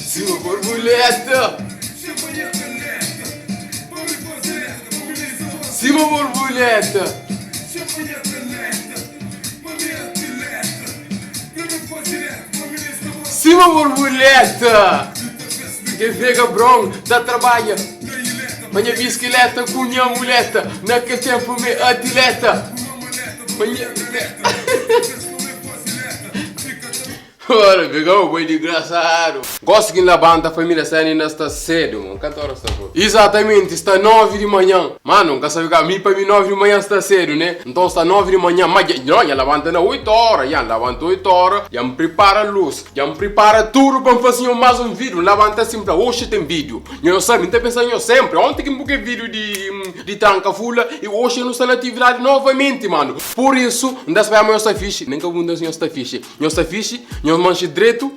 Sima borbuleta. Sima borbuleta. Sima borbuleta. Ke vega bron ta trabadja Pa nha biskileta ku nha muleta Na kel tenpu mi atileta Pa nha Ora pegau boi digrasadu. Gosi ki N labanta família sta inda sta sedu mon kantu ora sta bo? Izatamenti sta 9 di manhan Manu N ka sabi ka mi pa mi 9 di manhan sta sedu ne Nton sta 9 di manhan ma dja no nha labanta na 8 ora ya N labanta 8 ora dja N pripara lus dja N pripara tudu pa N fasi nho mas un vídiu N labanta asin N fla oxi ten vídiu Nho sabi N ta pensa nho senpri onti ki N buke vídiu di di tranka fula i oxi nu sta na atividadi novamenti manu Pur isu N ta spera ma nho sta fixi Nen ka pergunta si nho sta fixi Nhos sta fixi? Nhos manxe dretu?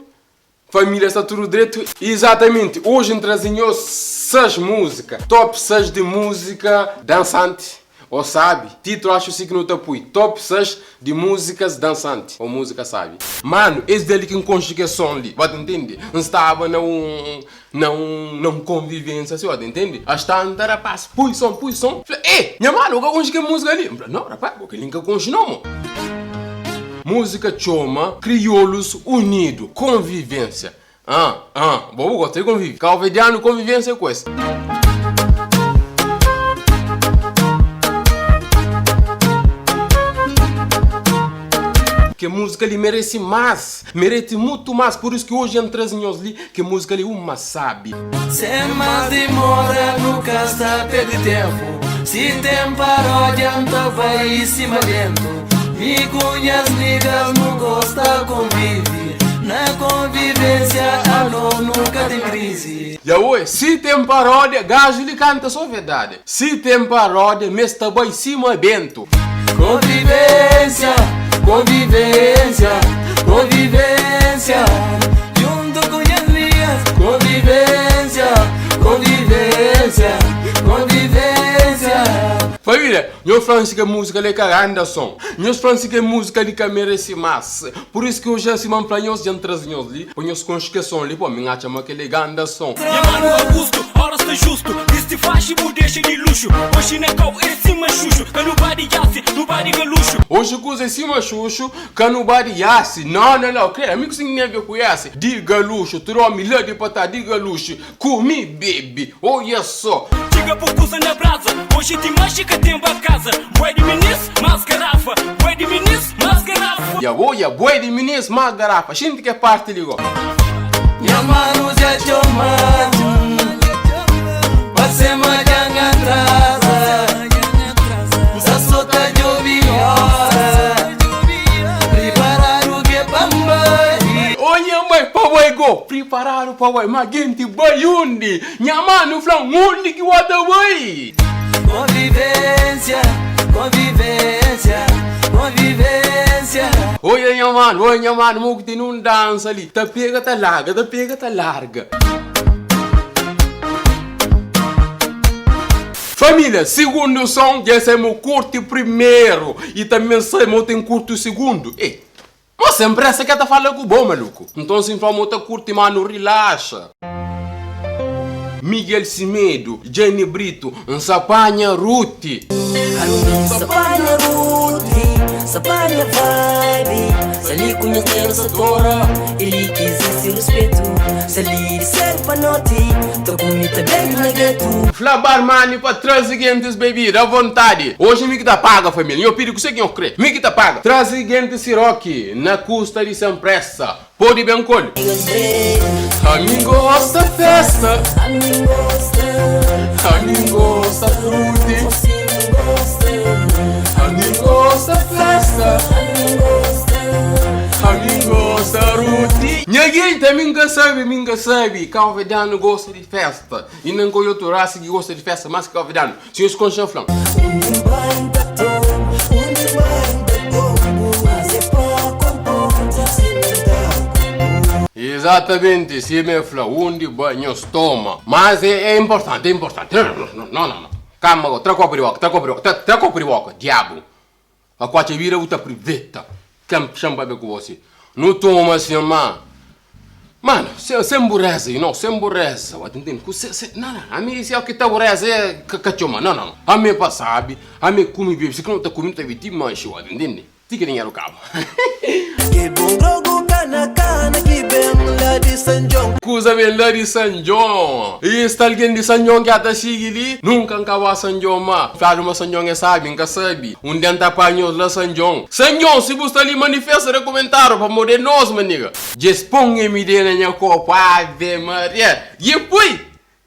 Família sta tudu dretu? Izatamenti! Oji N traze nhos 6 múzika, top 6 di múzika dansanti ô sábi. Titlu axu si ki nu ta pui, Top 6 di múzikas dansanti ô múzika sábi. Manu, es dia li ki N konxe kes son li, bo ta ntende? N staba na un na un na un konvivénsia si, bo ta ntende? As tanta rapaz pui son, pui son, fla, Ê, nha manu, bu ka konxe kel múzika li? N fla, Nau, rapaz, bo kel-li N ka konxe nau, mo. Múzika txoma Kriolus Unidu, konvivénsia. Ah, ah, bo bu gosta di konvive. Kauverdianu konvivénsia é ku es. Ke múzika li merese más, merete mutu más, pur isu ki oji N traze nhos li ke múzika li uma sábi. Sen más dimora nu ka sta perde ténpu Si ten paródia N ta bai sima béntu Mi ku nhas nigas nu gosta konvive Na konvivénsia ano nu ka ten krizi. Ya oi, si ten paródia, gaju li kanta so verdadi Si ten paródia, mes ta bai sima béntu. Konvivénsia, konvivénsia, konvivénsia Djuntu ku nhas mias Konvivénsia, konvivénsia, konvivénsia. Família, nhos fla-m si kel múzika li é ka granda son. Nhos fla-m si kel múzika li ka merese más. Pur isu ki oji asi ma N fla nhos, dja N traze nhos li pa nhos konxe kel son li. Pô, mi N atxa ma kel-li é granda son. Nha manu Augusto, ora sta justu Bisti faxi bu dexa di luxu Oxi na kau é sima xuxu Ka nu ba di yasi, nu ba di galuxu. Oxi kuza é sima xuxu Ka nu ba di yasi, no no no Kre, ami ku sin neve ku yasi Di galuxu, tudu omi la di pa ta di galuxu Kumi, bebi, oia so. Txiga bu kuza na braza Oxi ti maxi ka ten ba kaza Bué di minis, más garafa Bué di minis, más garafa. Ya oia, bué di minis, más garafa Xinti ke parti li go. Nha manu dja txoma-m Pa se ma dja N atraza N sa so ta djobe óra Priparadu ke pa N bai. Ô nha mai, pa bai go. Priparadu pa bai, ma genti bai undi? Nha manu fla-m undi ki bo ta bai. Konvivénsia, konvivénsia, konvivénsia. Oia nha manu, oia nha manu, mo ki tene un dansa li. Ta pega ta larga, ta pega ta larga. Família, sigundu son dja sai mo kurti primeru i tanben sai mo ten kurti sigundu. Ei, mo sen presa ke ta fala ku bo maluku. Nton si N fla mo ta kurti manu rilaxa. Miguel Semedo, Jenny Brito, N sa panha Ruti. Ami sa panha Ruti, sa panha vibe Sa li ku nhas nega sa tora E li ki izisti ruspetu Sa li di sedu pa noti Ta kumi ta bebi na getu. Fla barmani pa traze gentis bebida a vontadi. Oji mi ki ta paga família. Nho pidi kuse ki nho kre. Mi ki ta paga. Traze gentis siroki na kusta di Sem Pressa. Pode ben kol. Ami gosta festa. Ami gosta fruti. Ami gosta festa. Ami gosta ruti. Nha genti, ami nka sabe, ami nka sabe. Kauverdianu gosta di festa. Inda nka odja otu rasa ki gosta di festa mas ki kauverdianu. Si nhos konxe fla-m. Izatamenti sima el fla, undi bai nhos toma. Mas é inportanti, é inportanti. No, no, no, no. Kalma go, tra kopu di boka, tra kopu di boka, tra kopu di boka, diabu. Akuatxa bira bu ta priveta. Ken xa-m pabia ku bo si. Nu toma sin ma Mano, sen, sen bureza, you know, sen bureza, wa ta ntende? Ku se, se, não, não, ami si ki ta bureza é ka, ka txoma, não, não, ami é pa sabi, ami é kumi bebe, si ki no ta kumi no ta bebe ti manxi, wa ta ntende? Ti ki dinheru kaba. Ki bun grogu kana kana ki ben la di San Jon. Kuza ben la di San Jon. I sta algen di San Jon ki ata sigi li? Nunka N ka ba San Jon, ma fladu ma San Jon é sabi, N ka sabi. Un dia N ta panha nhos la San Jon. San Jon, si bu sta li manifesta da kumentariu pamodi é nos, ma nigga. Djes pon MD na nha kopu, Ave Maria! Dje pui!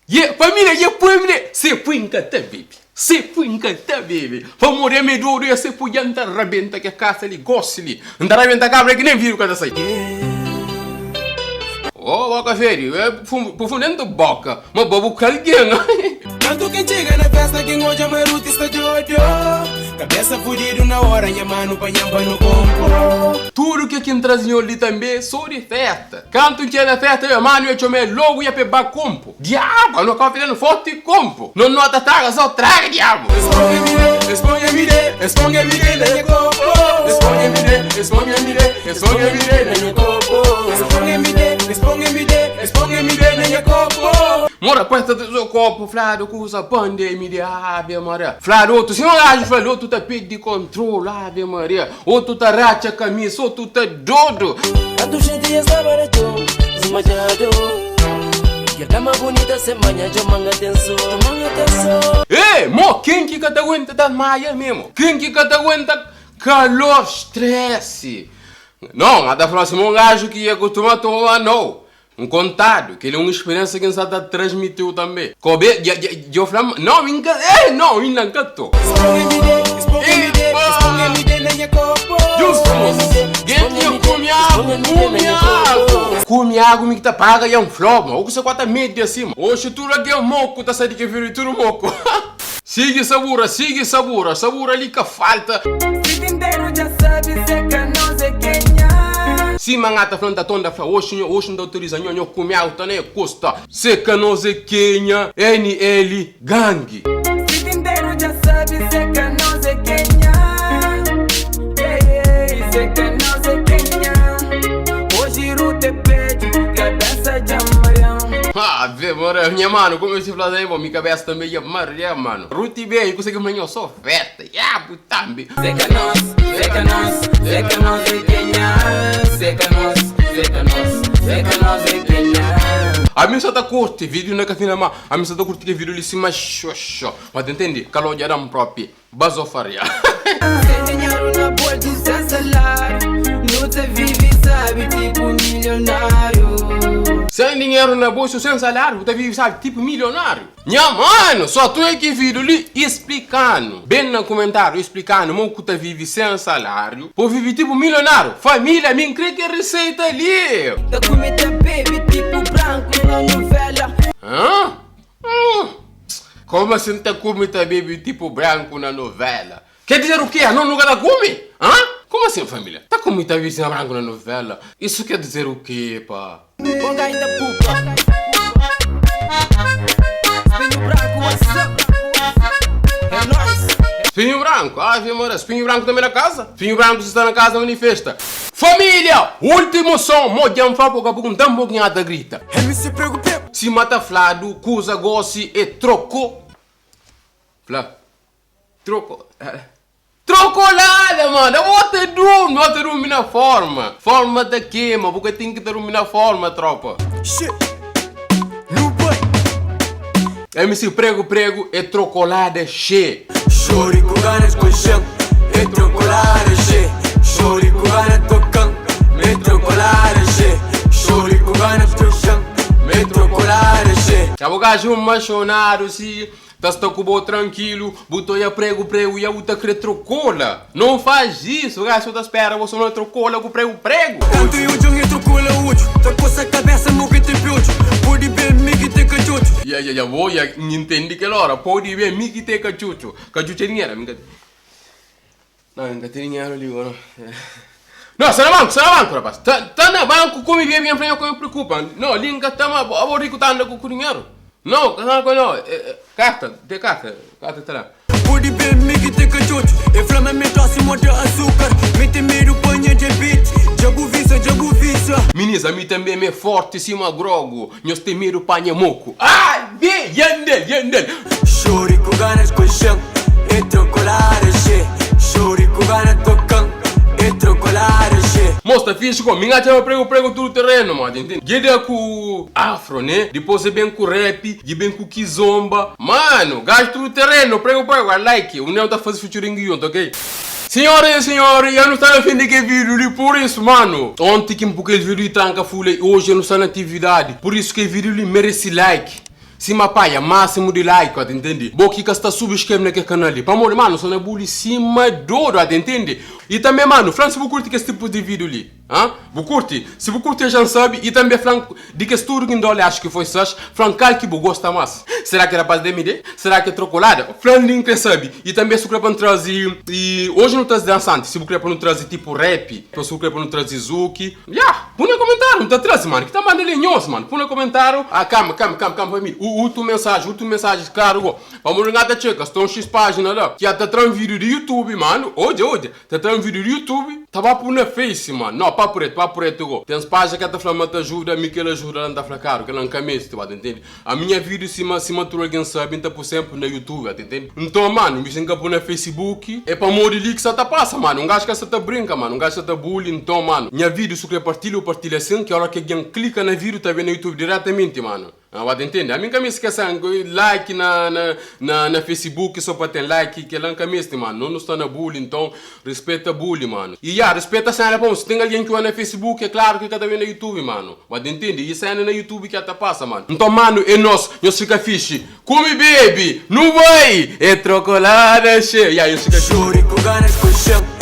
Dje, família, dje pui MD! Se pui N ka ta bebe, se pui N ka ta bebe, pamodi ami é dodu, e se pui dja N ta rabenta ke kasa li gosi li, N ta rabenta kabra ki nen vidru ka ta sai. Oh, boka fedi, é pufum dentu boka, ma bo bu ka algen. Kantu ki N txiga na festa ki N odja ma Ruth sta djodo Kabesa fudidu na ora nha manu panha-m pa nu konpo. Tudu ke ki N traze nho li tanbe so di festa. Kantu N txiga na festa nha manu ya txoma el logu ya pe ba konpo. Diabu, ano kaba fidanu forti konpo. No nota traga so traga diabu. Es pon MD, es pon MD, es pon MD na nha kopo. Es pon MD, es pon MD, es pon MD na nha kopo. Es pon MD, es pon MD, es pon MD na nha kopo. Mora puerta di so kopu fladu kusa pandemi di ave maria fladu otu sima gaju fla li otu ta pidi kontrolu ave maria otu ta ratxa kamisa otu ta dodu. Kantu xinti es staba na txon smadjadu Kel dama bunita sen manha txoman atenson Txoman atenson Ê mo ken ki ka ta aguenta ta maia memo ken ki ka ta aguenta kalor stress no nha ta fla sima un gaju ki ya kustuma toma no N kontadu, kel-li é un spiriénsa ki N sa ta transmiti-u tanbê. Kobe, dja, dja, dja-u fla-m, Nau, mi N ka, eh, nau, inda N ka to. Djustu, gen ki kume agu, kume agu. Kume agu mi ki ta paga, dja N fla-u, ma o ku sa kua ta medi asin. Oxi tudu algen moku ta sai di kel vídiu, tudu moku. Sigi sabura, sigi sabura, sabura li ka falta. Street interu dja sabe se ka nos é kenha. Sima N ta fla N ta tonda fla oxi nho oxi N ta autoriza nho nho kume agu ta na e kusta. Se ka nos é kenha NL gangi. Street interu dja sabe se ka nos é kenha. Yeah, yeah, se ka nos é kenha. Oxi ruta é pede kabesa dja marian. Ave Maria, nha mano, como eu te fla bom, mi cabeça também ia Maria, mano. Ruti bem, consegue manhã só festa. Ya, bu tambi. Se ka nos, se ka nos, se ka nos é kenha. Se ka nos, se ka nos, se ka nos é kenha. Ami só ta curti vídeo na ka fina ma ami só ta curti ke vídeo li sima xoxo. Mas entende? Calor dja dam propi bazofaria. Sem dinheiro na bolsa e sem salário Nu ta vive sabe tipo milionário. Sem dinheiro na bolsa sem salário, bu ta vive sabe tipo milionário. Nha mano, só tu é ki vídeo li explicando. Bem na comentário explicando mo ku ta vive sem salário, po vive tipo milionário. Família, mi nkre ke receita li. Ta kume ta bebe tipo branco na novela. Hã? Hum. Como assim ta kume ta bebe tipo branco na novela? Quer dizer o quê? Não nunca ta kume? Hã? Como assim família? Ta kume ta bebe sima branco na novela? Isso quer dizer o quê pá? Bom gaita pupa. Espinho branco, what's up? É nóis. Espinho branco, ave Maria, espinho branco também na casa? Espinho branco se está na casa manifesta. Família, último som, mo djan fla pouco a pouco, um pouquinho ata grita. MC prego prego. Si mata fladu, kuza gosi e trocou. Fla. Trocou. Trocolada, mano. Bota durme, bota durme na forma. Forma ta queima, porque tem que dormir na forma, tropa. Shit. New boy. MC Prego Prego é trocolada che. Chore com ganas com chão. É trocolada che. Chore com ganas tocando. É trocolada che. Chore com ganas com chão. É trocolada che. Já o gajo machonado se tá sta com bo tranquilo, botou ya prego prego e a ta cre trocola. Não faz isso, o gajo tá espera você não trocola com prego prego. Tanto eu jong e trocola ucho. Tá coça a cabeça mo que te piocho. Pode ver mi que te cachocho. Ya ya ya vou ya entendi que hora pode ver mi que te cachucho. Cachucho é dinheiro, amiga. Não, nunca tem dinheiro ali, não. Não, está na banco, está na banco, rapaz. Tá, tá na banco, come bem, bem, bem, me preocupa. Não, linka tá ma, abo rico tá andando com dinheiro. Não, não, não, carta, de carta, carta tá lá. Pode ver mi que te cachocho. E flama me doce, moda açúcar. Me tem medo, panha de Diniz, ami tanbe mi é forti sima grogu, nhos ten medu panha moku. Ah, be, yandel, yandel. Shorty ku gana konxe-m, é trokolada, xe. Shorty ku gana toka-m, é trokolada, xe. Mos ta fixi ko mi nga txema prego prego tudu terreno modi intende dje ku afro ne dipos e ben ku rap dje ben ku kizomba mano gajo tudu terreno prego prego I like união ta fazi featuring junto ok. Senhoras e senhores ya nu sta na fim di kel video li por isso mano onti ki npu kel video di tranka fulha e hoje nu sta na atividade por isso kel video li mereci like Sima paia, máximo di like, ata intende? Bo ki ka sta subscreve na kel canal li, pamodi mano sta na buli sima dodu, ata intende? E tambe mano, flan si bu curti kes tipos di video li, ha? Bu curti? Si bu curti já nsabi, e tambe flan di kes tudu ki ndoli acho ki foi 6, flan kal ki bu gosta mas? Será ki rapaz di MD? Será ki é trocolada? Flan li nkre sabi, e tambe si bu kre pa ntrazi, e hoje nu trazi dançante, si bu kre pa nu trazi tipo rap, ou si bu kre pa nu trazi zouk, Ya! Pui na komentáriu, N ta traze, mano. Ki ta manda li é nhos, mano. Pui na komentáriu. Ah, kama, kama, kama, kama pa mi. U, últimu mensaji, últimu mensaji, klaru go. Pamodi N ka ta txeka, sta un xis pájina la. Ki ta tra un vídiu di YouTube, mano. Odja, odja. Ta tra un vídiu di YouTube, ta ba pui na Face, mano. No, papu retu, papu retu go. Ten pájina ki ta fla ma ta ajuda, mi kel ajuda la N ta fla karu, kel la N ka meste, ba ta ntende. A minha vídeo sima sima tudu algen sabi N ta pui senpri na YouTube ata intende? Nton manu mi si N ka pui na Facebook é pamodi li ki sa ta pasa manu un gaju ka sa ta brinka manu un gaju sa ta buli nton manu nha vídeo si bu kre partilha bu partilha sin ki ora ki algen klika na vídeo ta ben na YouTube diretamenti manu ba ta intende? Ami N ka meste kesa like na na na Facebook so pa ten like kela N ka meste manu no nu sta na buli nton Rispeta bully mano. Y ya, rispeta sena pamo si ten algen ki oia na Facebook é klaru ki ka ta ben na YouTube mano. Ba ta intende? Y sena na YouTube ki a ta pasa mano. Nton mano é nos, nhos fika fixi. Kumi bebi, nu bai! É trokolada xe. Ya, nhos fika fixi. Shorty ku ganas konxe-m.